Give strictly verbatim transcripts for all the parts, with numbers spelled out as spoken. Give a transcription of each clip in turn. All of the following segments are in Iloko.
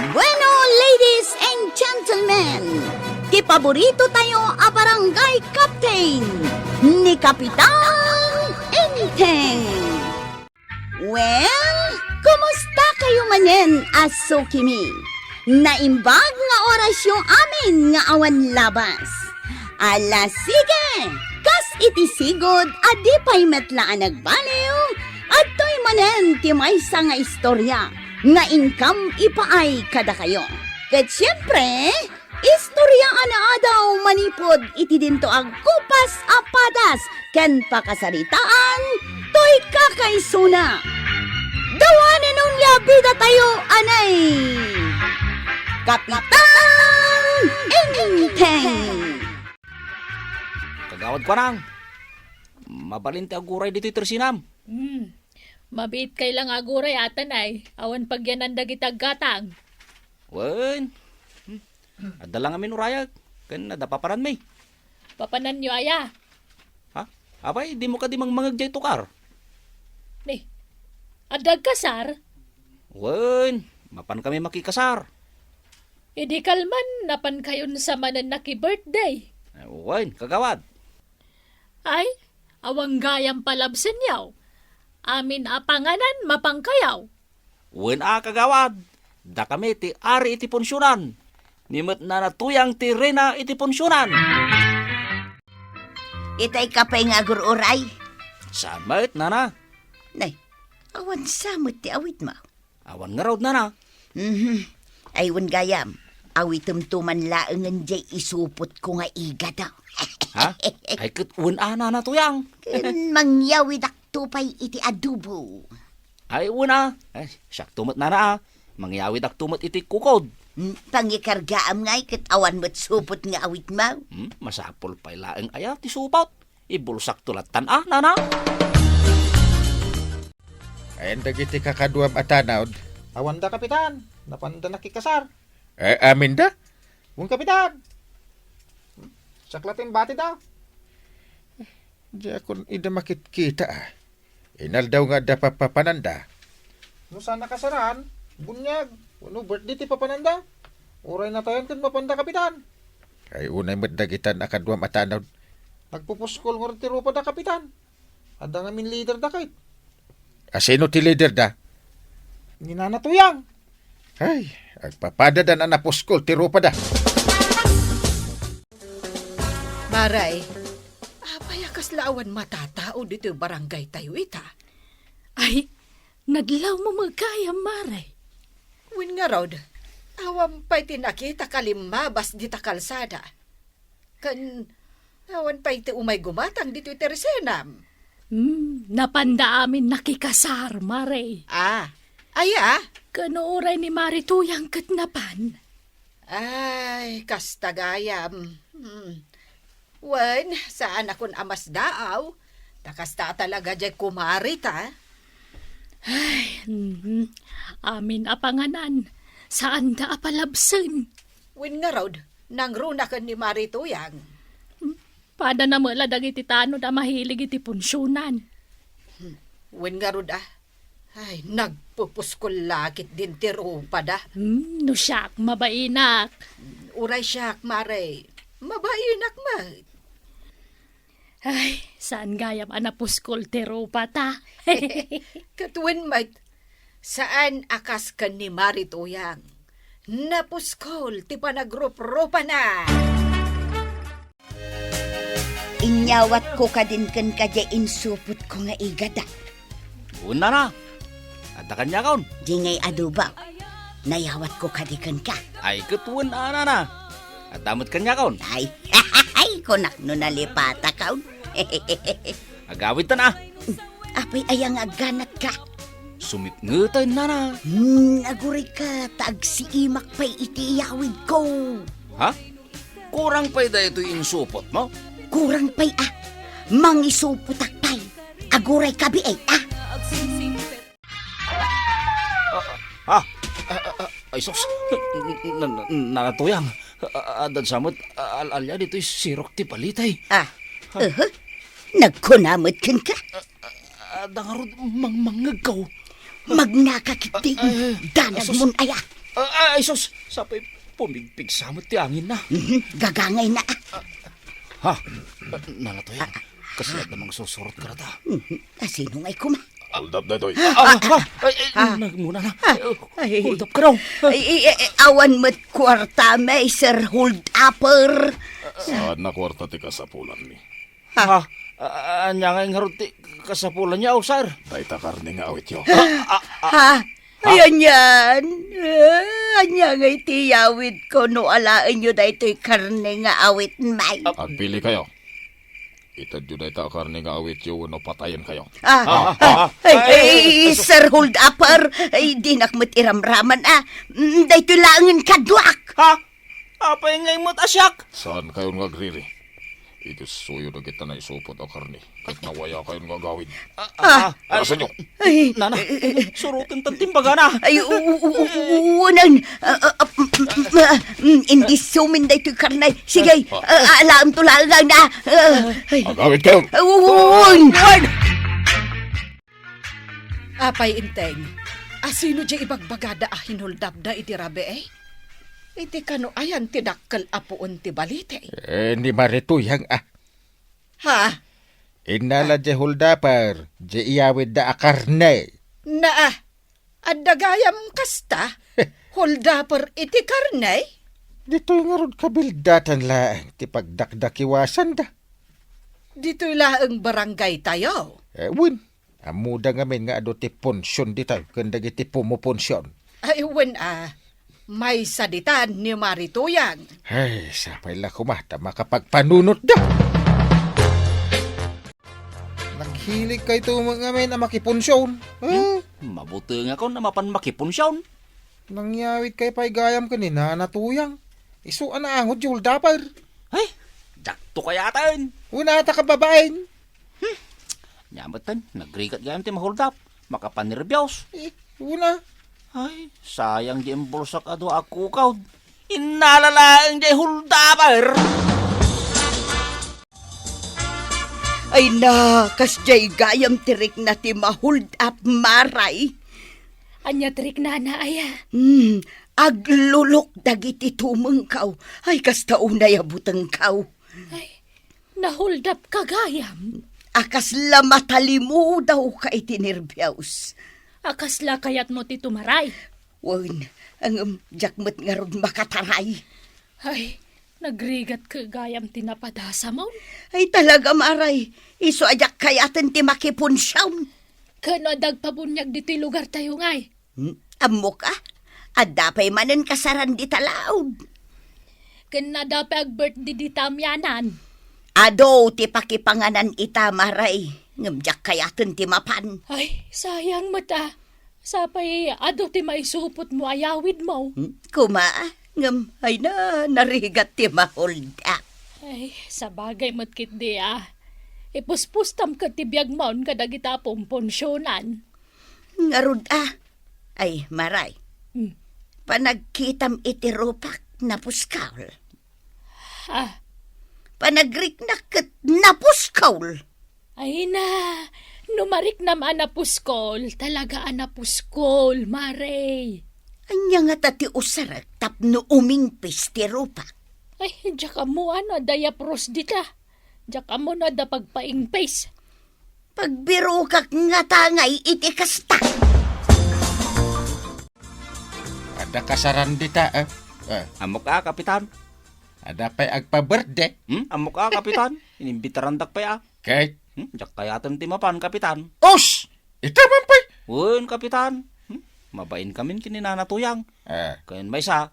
Bueno, ladies and gentlemen, ti paborito tayo a barangay captain, ni Kapitan Enteng. Well, kumusta kayo manen a sukimi? Naimbag nga orasyo amin nga awan labas. Ala, sige! Kas iti sigud a di pay met la a nagbaliw, adtoy manen ti maysa nga istorya nga inkam ipaay kadakayo. Ket siempre, istorya a naadaw manipud iti dinto a gupas a padas ken pakasaritaan toy kakaisuna. Dawanen unay a bida tayo, anay! Kapitan Enteng! Kagawad Kuanang, mabalin ti aguray ditoy tersinam. Hmm. Mabiit kay lang aguray atan ay, awan pagyanan dagiti aggatang. Wen. Hmm. Adda lang amin urayag, ken adda papananmi. Papananyo aya? Ha? Apay, dimo kadi mangmangeg jay tukar? Ni, adda agkasar? Wen, mapan kami makikasar. Idi kalman, napan kayon sa manen naki-birthday. Eh, wen, kagawad. Ay, awan gayam palabsenyo. Amin a panganan, mapan kayo. Wen a, kagawad, dakami ti ari iti punsionan. Ni met Nana Tuyang ti reyna iti punsionan. Itay ka pay nga agur-uray? Saan met, nana? Nay, awan sa met ti awitmo. Awan ngarud, nana. Mhm. Ay, wen gayam, awitemto man laengen jay isupotko nga igada. Ha? Ay, ket wen a, Nana Tuyang. Ken mangyawidakto pay iti adobo. Ay, wen a. Ay, siakto met, nana, a. Mangyawidakto met iti kukod. Hmm, pangikargaam ngay ket awan met supot nga awitmo. Hmm, masapul pay laeng aya ti supot. Ibulsakto lattan a, nana. Ayan dagiti kakaduam a tanod. Awanda, Kapitan. Napanda nakikasar. Eh, aminda? Wen, Kapitan. Siak la ti imbatida. Diakon ida makitkita, a. Inaldaw nga adda papapananda. No saan a kasaran, bunyag, wenno birthday ti papananda. Uray natayan ket mapanda, Kapitan. Ay, unay met dagitan a kaduam a tanod. Nagpupuskol ngarud ti rupada, Kapitan. Adda ngamin leader da kay. A, sino ti leader da? Ni Nana Tuyang. Ay, agpapadadan a napuskol ti rupada. Maray, apay a kasla awan matatao ditoy barangay tayo ita? Ay, nadlawmo met gayam, Maray. Wen ngarud, awan pay ti nakitak a limmabas dita kalsada. Ken awan pay ti umay gumatang ditoy tersenam. Hmm, napanda amin nakikasar, Maray. Ah, aya? Ken uray ni Mari Tuyang ket napan. Ay, kasta gayam. Hmm. Wen, saanakon a masdaaw. Ta kasta talaga jay kumari ta. Ay, mhm. Amin a panganan, saanda a palabsen. Wen ngarud, nangruna ken ni Mari Tuyang. Padana met la dagiti tanod a mahilig iti punsionan. Wen ngarud a, ay, nagpupuskol la ketdin ti rupada. Hmm, no siak, mabainak. Uray siak, Mare, mabainak met. Ay, saan gayam a napuskol ti rupata. Ket wen met, saan a kas ken ni Mari Tuyang. Napuskol ti panagruprupana. Inyawatko kadin kenka diay insupotko nga igada. Wen, nana. Adda kaniakon. Di ngay adobo. Nayawatko kadi kenka. Ay, ket wen a, nana. Adda met kaniakon. Ay, ay, kunak no nalipatakon. Agawidtan a. Apay aya nga agganatka? Sumitngetayen, nana. Hmm, agurayka ta agsiimak pay iti iyawidko. Ha? Kurang pay daytoy insupotmo? Kurang pay a. Mangisupotak pay. Agurayka biit a. Ah, ah, ah, ay, sus. Na, na, na, Nana Tuyang. Ah, ah, addan sa met, ah, al-, alia ditoy sirok ti balitay. Ah, aha. Nagkuna met kenka. Ah, ah, adda ngarud mangmangngegko. Magnaka ketdi. Ah, ah, danagmon aya. Ah, ah, ay, sus! Sapay pumigpigsa met ti anginna. Mhm, gagangayna, ah. Ha? Ah, Nana Tuyang, kasla adda mangsursurot kadata. Mhm. Ah, sino ngay koma? Hold up daytoy. Ah, ah, ah, ay, ay, Ah. nagmuna na. Ah, ay. Hold up ka daw. Ay, ay, ay, awan met kuarta, may Sir Hold Upper. Saan a kuarta ti kasapulanmi? Ha? Ah, ah, ania ngay ngarud ti kasapulanyo, sir? Dayta karne nga awityo. Ha? Ay, anian? Ah, ania ngay ti iyawidko no alaenyo daytoy karne nga awitmi? Agpilikayo. Itedyo dayta a karne nga awityo wenno patayenkayo. Ah, Ah, ah, ah, ay, ay, ay, ay, ay, Sir Hold Upper, ay, dinak met iramraman, ah. Mm, daytoy laengen kaduak. Ha? Apay ngay met a siak? Saankayon nga agriri. Iti suyo dagita naisupot a karne, ket nawayakayon nga agawid. Ah, ah, ah, Alasanyo. Ay, Nana, eh, eh, eh. Suroten tan timbagana. Ay, u-, u-, u-, u-, unan. Ah, ah, ah, mm, mm, ah, mm, indi sumin daytoy karne. Sige, ah, ah, alaem to laeng na. Ah, ay. Agawid kayo. Ah, uwan. Uwan. Apay, Enteng, asino diay ibagbagada a hin-hold up-da iti rabii? Iti kano ayan ti dakkel a puon ti balite? Eh, ni Mari Tuyang, ah. Ha? Innala diay hold upper, diay iyawidda a karne. Naa, adda gayam kasta? Hold upper iti karne? Ditoy ngarud kabildatan laeng ti pagdakdakiwasanda. Ditoy laeng barangaytayo? Eh, wen. Ammoda ngamin nga adu ti punsion ditoy ken dagiti pumupunsion. Ay, wen a, maysa ditan ni Mari Tuyang. Ay, sapay la koma ta makapagpanunotda. Naghiligkayto met ngamin a makipunsion. Eh? Hmm? Mabutengakon a mapan makipunsion. Nangyawidkay pay gayam ken ni Nana Tuyang. Isu a naangod ti hold upper. Ay, diakto kayaten. Wen a ta kababain. Hmm. Ania metten, nagrigat gayam ti ma-hold up. Makapannerbios. Eh, wen a. Ay, sayang diay bulsak a dua a kukawd. Innala laeng diay hold upper. Ay na, kasdiay gayam ti rikna ti ma-hold up, Maray. Ania ti riknana, aya? Hmm, aglulok dagiti tumengko. Ay, kasta unay a butengko. Ay, na-hold up ka gayam? A kasla matalimudaw ka iti nerbios. A kasla kayatmo ti tumaray? Wen, ngem diak met ngarud makataray. Ay, nagrigat ka gayam ti napadasamon? Ay, talaga, Maray. Isu a diak kayaten ti makipunsion. Ken no adda agpabuniag ditoy lugartayo ngay? Hmm? Ammok a, adda pay manen kasaran dita laud. Ken no adda pay ag-birthday dita amianan? Adu ti pakipanganan ita, Maray. Ngem diak kayaten ti mapan. Ay, sayang met a. Sapay adu ti maisupotmo a yawidmo. Hmm, koma, ngem, ay na, narigat ti ma-hold up. Ay, sabagay met ketdi a. Ipuspustam ket ti biagmon kadagita a pumpunsionan. Ngarud a. Ay, Maray. Hmm. Panagkitam iti rupak, napuskol. Ah. Panagriknak ket napuskol. Ay na, no mariknam a napuskol, talaga a napuskol, Maray. Ania ngata ti usarek tapno umingpis ti rupak? Ay, diak ammo no adda yapros dita. Diak ammo no adda pagpaingpis. Pagbirokak ngata ngay iti kasta. Adda kasaran dita, eh. Eh. Ammok a, Kapitan. Adda pay agpa-birthday? Hmm? Ammok a, Kapitan. Inimbitarandak pay a. Kay? Hmm? Diak kayaten ti mapan, Kapitan. Us! Ita man pay? Wen, Kapitan. Hmm? Mabain kamin ken ni Nana Tuyang. Eh. Ken maysa,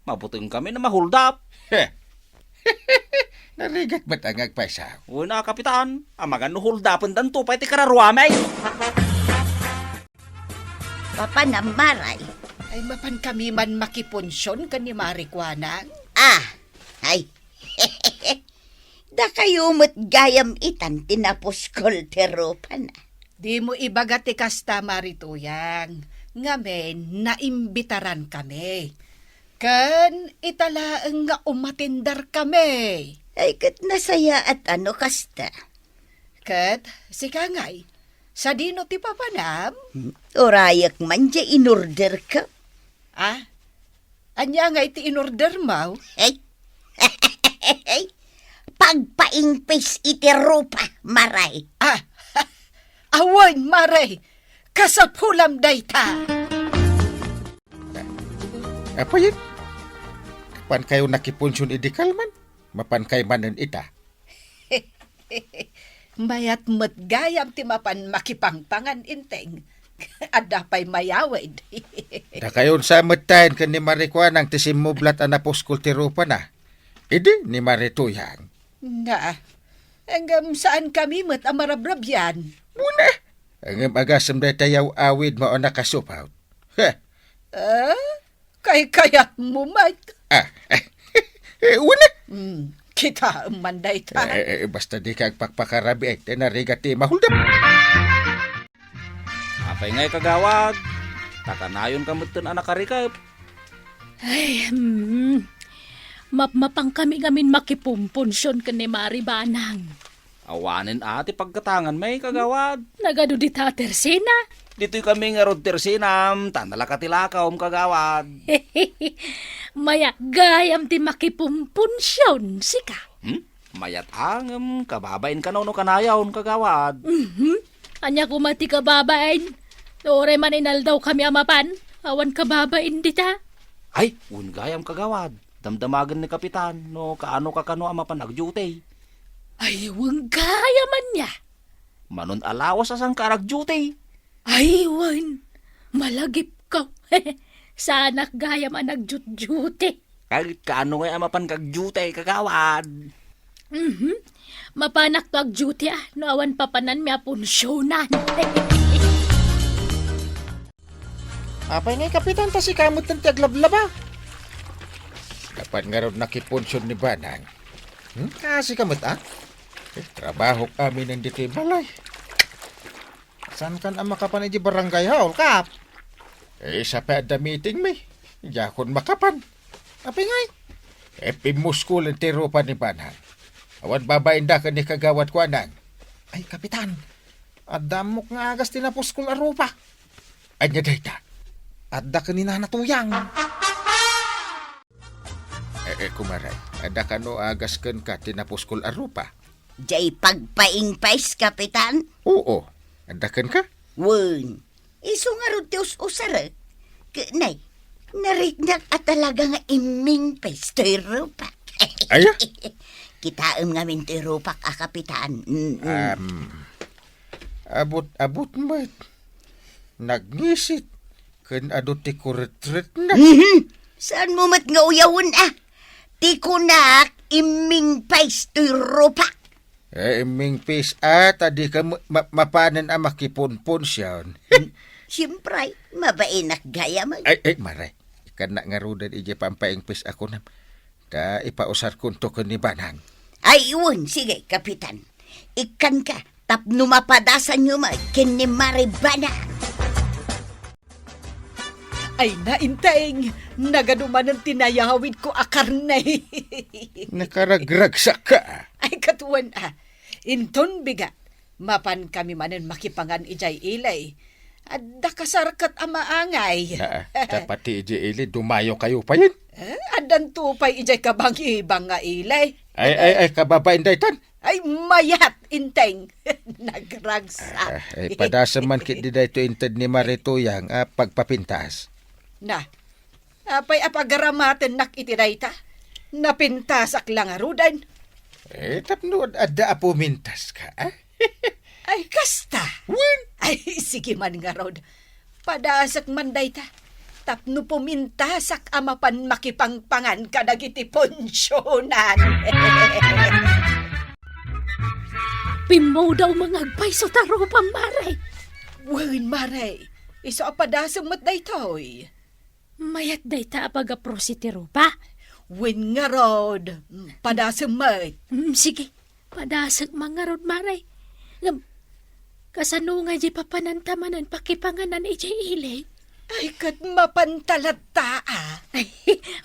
mabuteng kami a ma-hold up. Heh. Narigat met a nga agpaysa. Wen a, Kapitan. Amangan no hold upendanto pay ti kararuami. Papanam, Maray. Ay, mapan kami man makipunsion ken ni Mari Kuanang? Ah, ay. Dakayo met gayam itan ti napuskol ti rupana. Dimo ibaga ti kasta, Mari Tuyang, ngamin naimbitaran kami. Ken ita laeng nga umatindar kami. Ay, ket nasayaat a no kasta. Ket sika ngay, sadino ti papanam? Urayek man diay inorderko. Ah, Ania ngay ti inordermo? Hey. Pagpaingpis iti rupa, Mare. Ah, awan, Mare. Kasapulam dayta. Apay, mapankayo nakipunsion idi kalman? Mapankay manen ita? Mayat met gayam ti mapan makipangpangan, Inteng. Adda pay mayawid. Dakayon sa met tayen ken ni Mare Kuanang ti simmublat a napuskol ti rupana. Idi ni Mare Tuyang. Na, ngem saan kami met a marabrabian. Muna, ngem agasem dayta yaw-awidmo a nakasupot. Heh. Ah? Kaykayatmo met. Ah, eh, eh, una. Hmm, kitaem man dayta. Eh, eh, eh, basta dika agpakpakarabii, eh, ti narigat ti mahuldep. Apay ngay, kagawad? Ta kanayonka metten a nakarikep. Ay, hmm. Mapmapankami ngamin makipumpunsion ken ni Mare Banang. Awanen a ti paggatanganmi, kagawad. Nagadu dita a tersena? Ditoy kami ngarud tersenam, ta nalaka ti lakawm, kagawad. Mayat gayam ti makipumpunsion, sika. Hmm? Mayat a ngem kababain kano no kanayon, kagawad. Mhm. Ania koma ti kababain? No uray man inaldaw kami a mapan, awan kababain dita. Ay, wen gayam, kagawad. Damdamagen ni Kapitan no kaanoka kano a mapan agduty. Ay, wen gayam ania. Manon a lawas a saanka agduty. Ay, wen. Malagipko. Saanak gayam a nagduty. Ay, kaano ngay a mapan kagduty, kagawad? Mhm. Mapanak to agduty, ah, no awan papananmi a punsionan. Apay ngay, Kapitan, ta sika metten ti aglablaba? Napan ngarud nakipunsion ni Banang. Hmm? Kasika met, ah? Eh, trabahok aminen ditoy balay. Saankan a makapan iti barangay hall, Kap? Eh, sa pay adda meetingmi. Diakon makapan. Apay ngay? Eh, pimmuskolen ti rupa ni Banang. Awan babainda ken ni Kagawad Kuanang. Ay, Kapitan, adda ammok nga agas ti napuskol a rupa. Ania dayta? Adda ken ni Nana Tuyang. Eh, eh, kumare, adda kano agas kenka ti napuskol a rupa? Jay pagpaingpis, Kapitan? Oo, adda kenka? Wen, isu ngarud ti us-usarek. Ket nay, nariknak a talaga nga immingpis toy rupak. Aya? Kitaem ngamin toy rupak a, Kapitan. Mm-mm. Am, abut-abut met. Nagngisit. Ken adu ti kuretretna. Mhm. Saanmo met nga uyawen, ah? Ti kunak, immingpis toy rupak. Eh, immingpis, ah, ta dika ma-, ma-, mapanen a makipunpunsion. Hmm. Siempre, mabainak gayam. Ay, ay, mare. Ikkannak ngaruden idiay pampaingpis a kunam. Ta ipausarkonto ken ni Banang. Ay, wen, sige, Kapitan. Ikkanka, tapno mapadasanyo met ken ni Mare Banang. Ay, nainteng, nagadu manen ti nayawidko a karne. Nakaragragsakka. Ay, ket wen, ah. Inton bigat, mapankami manen makipangan idiay ili. Adda kasarkat a maangay. Naa, ta pati idiay ili, dumayokayo payen. Eh, addanto pay idiay kabangibang nga ili. Ay, ay, ay, kababain daytan. Ay, mayat, inteng. Nagragsak. Ah, ay, padasem man ketdi daytoy inted ni Mare Tuyang a pagpapintas. Na, apay a pagaramatennak iti dayta? Napintasak la ngaruden. Eh, tapno ad-, adda a pumintaska, ah? Ay, kasta. Wen? Ay, sige man ngarud. Padasek man dayta. Tapno pumintasak a mapan makipangpangan kadagiti punsionan. Pimmudaw nga agpayso ta rupam, mare. Wen, mare. Isu a padasem met daytoy. Mayat dayta a pagaprus iti rupa? Wen ngarud, padasem met. Mm, sige, padasek man ngarud, mare. Ngem, kasano nga di papananta manen pakipanganan idiay ili? Ay, ket mapanta latta, ah. Ay,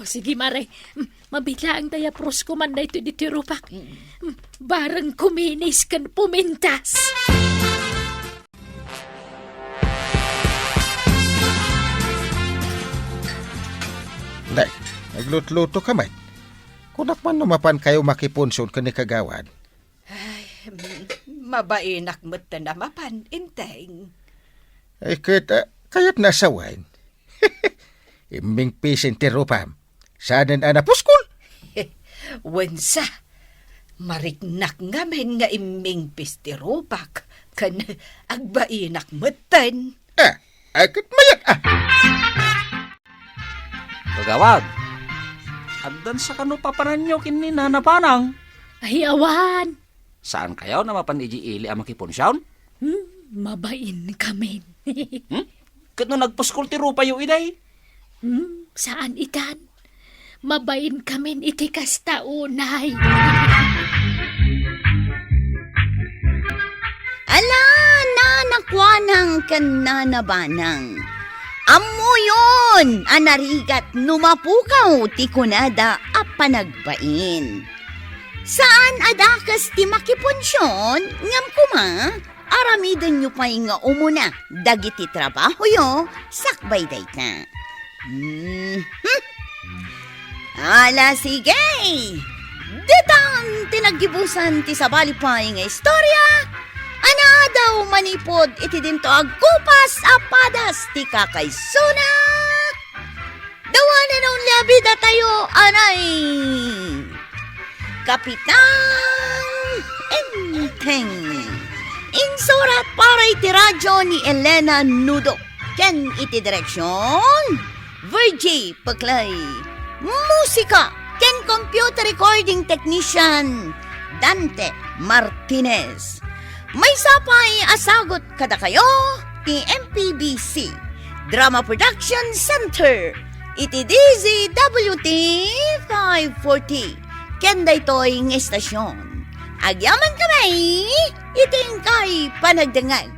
o sige, mare. Mm, mabiit laeng ta iprus ko man daytoy ditoy rupak. Mm. Mm, bareng kuminis ken pumintas. Nay, Naglutluto ka met. Kunak man no mapan kayo makipunson ken ni Kagawad. Ay, mm, mabainak met ta namapan, Inteng. Ay, ket, ah, kayat na asawen. Immingpisen ti rupam. Saanen a napuskol? Wensa, mariknak ngamin nga immingpis ti rupak, ken agbainak metten. Ah, ay, ket mayat, ah. Kagawad, addan sa kano papananyo ken ni Nana Banang? Ay, awan. Saan kayo na mapan iji ili a makipunsion? Hmm, mabain kamin. Hmm? Ket no nagpuskol ti rupayo iday? Hmm, saan itan? Mabain kamin iti kasta unay. Ala, Nana Kuanang ken Nana Banang. Ammoyon a narigat no mapukaw ti kunada a panagbain. Saan a dakes ti makipunsion, ngem koma, aramidenyo pay nga umuna dagiti trabahoyo sakbay dayta. Mhm. Ala, sige! Ditan ti naggibusan ti sabali pay nga istorya a naadaw manipud iti dinto agkupas a padas ti kakaisuna. The one and only abida tayo, anay! Kapitan Enteng. Insurat para iti radyo ni Elena Nudo. Ken iti direksyon, Virgie Peclay. Musika ken computer recording technician, Dante Martinez. Maysa pay a sagut kadakayo ti M P B C Drama Production Center iti D Z W T five forty. Ken daytoy nga istasyon, agyaman kami iti inkay panagdengngeg.